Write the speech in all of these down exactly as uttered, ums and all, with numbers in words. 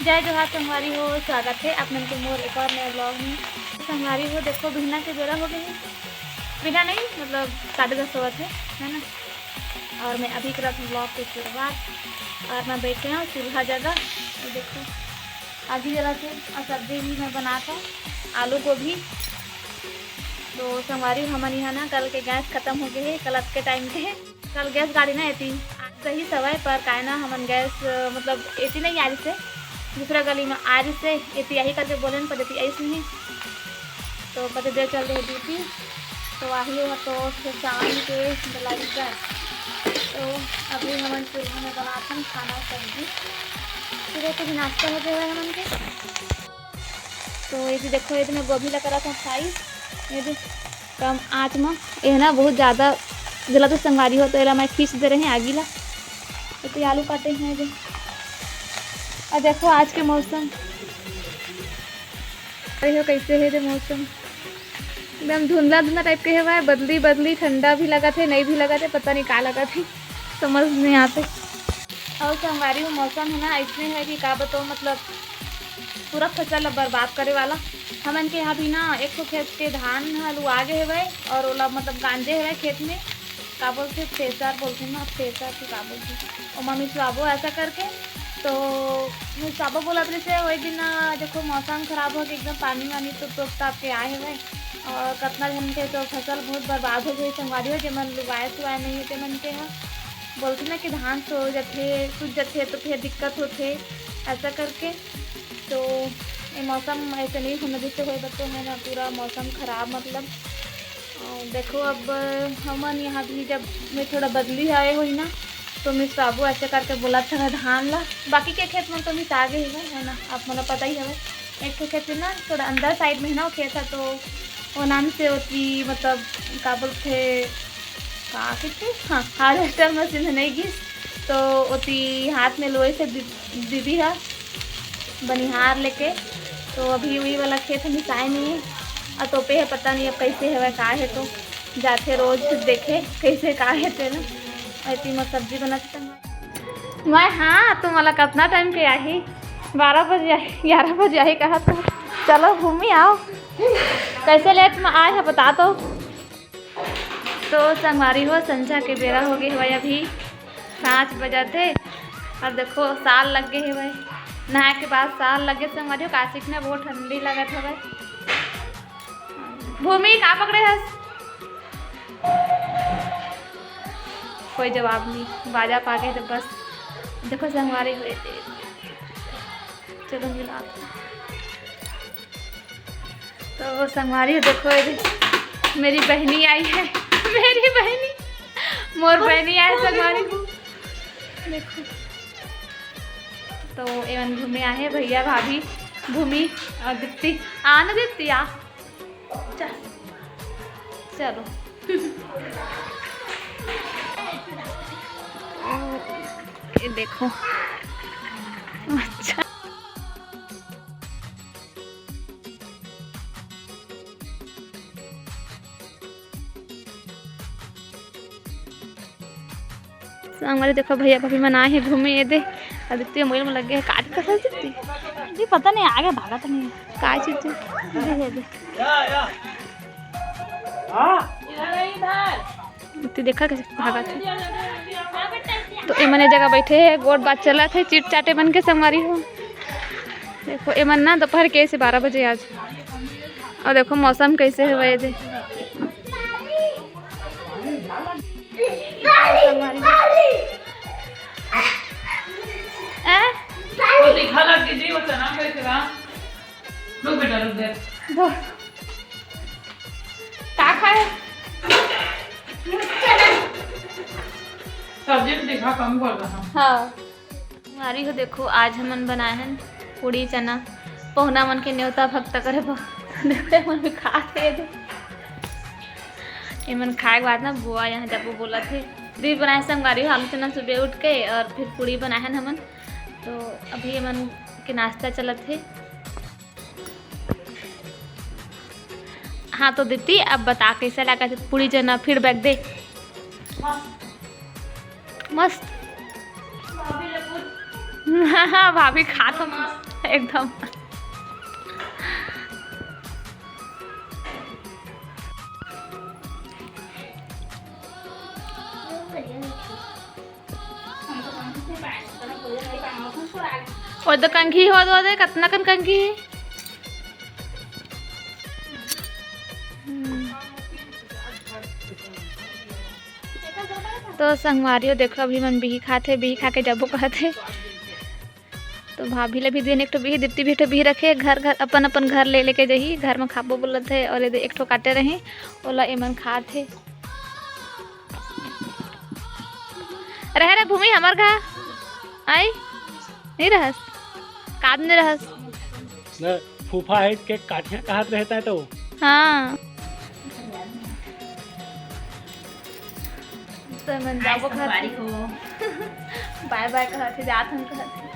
जय जोहार संगवारी हो, स्वागत हे आप मन के मोर एक और नया vlog में। संगवारी हो, देखो बिहना के बेरा हो गए हे, बिहना नहीं मतलब साढ़े दस होवत हे, है ना। और मैं अभी करत हूँ vlog के शुरुआत। और मैं बैठे हूँ चूल्हा जगह, ये देखो अभी जरा से। और सब्जी भी मैं बनात हूँ आलू गोभी। तो संगवारी हो, हमन यहाँ ना कल के गैस खत्म हो गए हे, कल के टाइम के कल गैस गाड़ी ना एती आज सही सवय पर काय ना हमन गैस, अ, मतलब एती नहीं आ रिसे, दूसरा गली में आ रिसे, एती आही करके बोलेन पर एती आइस नहीं। तो पति देव चल रहे ड्यूटी, तो आही हो तो फिर शाम के डलाई कर। तो अभी हमन चूल्हा में बनाथन खाना सब्जी, फिर एक नाश्ता हो गया है हमन के। तो ये भी देखो, ये तो मैं गोभी ला करत हूँ फ्राई, ये भी कम आँच म। ये ना बहुत ज़्यादा जला तो संगवारी हो, तो एला मैं खींच दे रहे हैं आगी ला। तो ये आलू काटे हैं ये। और देखो आज के मौसम, अरे हो कैसे है ये मौसम, एकदम धुंधला धुंधला टाइप के हवा है, बदली बदली, ठंडा भी लगत है, नहीं भी लगत है, पता नहीं का लगत है, समझ नहीं आते। और संगवारी हो मौसम है ना ऐसने है कि का बताओ, मतलब पूरा फसल ला बर्बाद करे वाला। हमन के यहाँ भी ना एक ठो खेत के धान ह लुआ गे हेवय और ओला मतलब गांजे हेवय खेत में, का बोलथे, थ्रेसर बोलथे ना, थ्रेसर के का बोलथे, ओमा मिसवाबो ऐसा करके। तो मिसवाबो बोलत रहिसे, वही दिन ना देखो मौसम खराब हो के एकदम पानी वानी तो तोप ताप के आए हेवय और कतना झन के तो फसल बहुत बर्बाद हो गई संगवारी हो, जेमन लुआए सुआए नहीं हे तेमन के ह। बोलथे ना कि धान सो जथे, सूख जथे तो फिर दिक्कत होथे ऐसा करके। तो ये मौसम ऐसे नहीं होना जैसे होए बर तो है ना, पूरा मौसम खराब मतलब। और देखो अब हमन यहाँ भी जब मैं थोड़ा बदली आए हुई ना, तो मिसवाबो ऐसे करके बोलत हवय धान ला। बाकी के खेत में तो मिसा गे हवय, है ना, आप मन ला पता ही हवय। एक ठो खेत ना थोड़ा अंदर साइड में है ना वो खेत है, तो वो नाम से होती मतलब का बोलथे, का कहते, हाँ, हार्वेस्टर मशीन नहीं गिस, तो ओती हाथ में लोए से दीदी हा बनिहार लेके। तो अभी वही वाला खेत हम मिसाए नहीं है, और तोपे है पता नहीं अब कैसे है का है, तो जाथे रोज देखे कैसे का है तेला। ऐसी मैं सब्जी बनाते मैं। हाँ, तुम वाला कितना टाइम के आही? बारह बजे आही, ग्यारह बजे आही कहा तो। चलो घूमी आओ, कैसे लेट में आए है बता तो। तो संगवारी हो, संझा के बेरा हो गए हवय, अभी पाँच बजत हे। और देखो साल लग गए हवय, नहाए के बाद साल लग गए संगवारी हो। काशिक ने बहुत ठंडी लगत हवय। भूमि का पकड़े हस? कोई जवाब नहीं, बाजा पागे तो बस। देखो संगवारी हो, चलो मिला। तो संगवारी देखो, ये मेरी बहनी आई है, मेरी बहनी, मोर बहनी आई संगवारी। देखो, तो एमन घूमे आए हैं भैया भाभी, भूमि और दीप्ति। आ ना दीप्ति, आ, चल, चलो। ये देखो, अच्छा। संगवारी देखो, भैया भाभी मन आए हे घूमे, ये दे। अदिति मोबाइल में लगे हे, काट कर सकती। जी, पता नहीं, आगे भागत नहीं। का चीज? ये दे, ये दे। इतनी देखा कैसे भागत हे। तो ए मन ए जगह बैठे हे, गोठ बात चलत हे, चिट चाटे मन के संगवारी हो। देखो, ए मन ना दोपहर के ऐसे बारह बजे आज। और देखो मौसम कैसे हे, ये दे। हैं? वो दिखा लग दीदी, वो चना कैसे रहा? रुक बेटा, रुक दे। दो। का खाए? सब्जी तो दिखा, कम कर रहा। हाँ। संगवारी हो देखो, आज हमन बनाए हन पूड़ी चना, पहुना मन के नेवता भक्त करे बर। देखो, एमन भी खात हे। एमन खाए के बाद ना बुआ यहाँ जाबो बोलत हे। दीदी बनाए संगवारी हो आलू चना सुबह उठ के, और फिर पूड़ी बनाए हन हमन। तो अभी एमन के नाश्ता चलत हे। हाँ तो दीदी, अब बता कैसे लगा पूड़ी चना, feedback दे। मस्त। हाँ, भाभी खात हो मस्त। एकदम। वो तो कंघी हो दो दे, कतना कन कंघी हे। हम्म। तो संगवारियों देखो, अभी मन बिही खाथे, बिही खा के जबो कहथे। तो भाभी ला भी देन एक ठो बिही, दीप्ति भी एक ठो बिही रखे, घर घर अपन अपन घर ले लेके जही, घर में खाबो बोलत हे। और एदे एक ठो काटे रही, ओला एमन खात हे। रहे रे भूमि हमर घर आई, नहीं रहस, काद नहीं रहस। न, फूफा है के काठिया कहत रहता है तो। हाँ। तो मन जाबो कहत हे। बाय बाय कहत हे, जात हन कहत हे।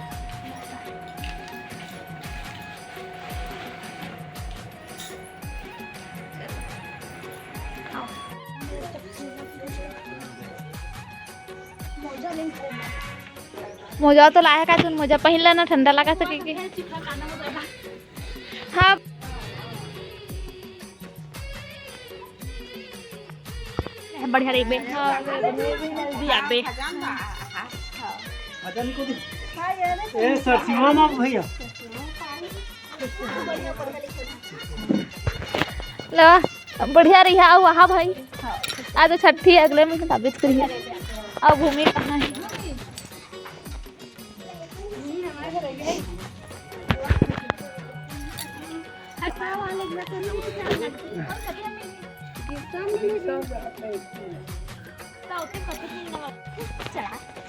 मोजा तो लाया का तुम, मोजा पहिन लेना, ठंडा लगा सके के। हाँ। बढ़िया रही बे। हाँ, बे। ए, सरसिवा मा भैया। ला, बढ़िया रही। हाँ, वहाँ भाई। आज तो छठी है, अगले महीने तबियत करिए। अब भूमि कहाँ है?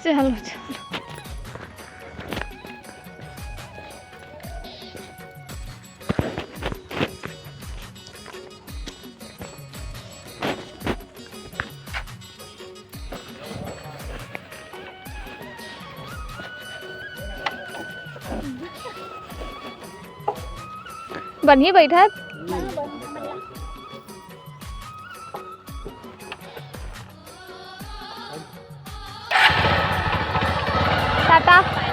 चलो, चलो। बनी बैठत। टाटा।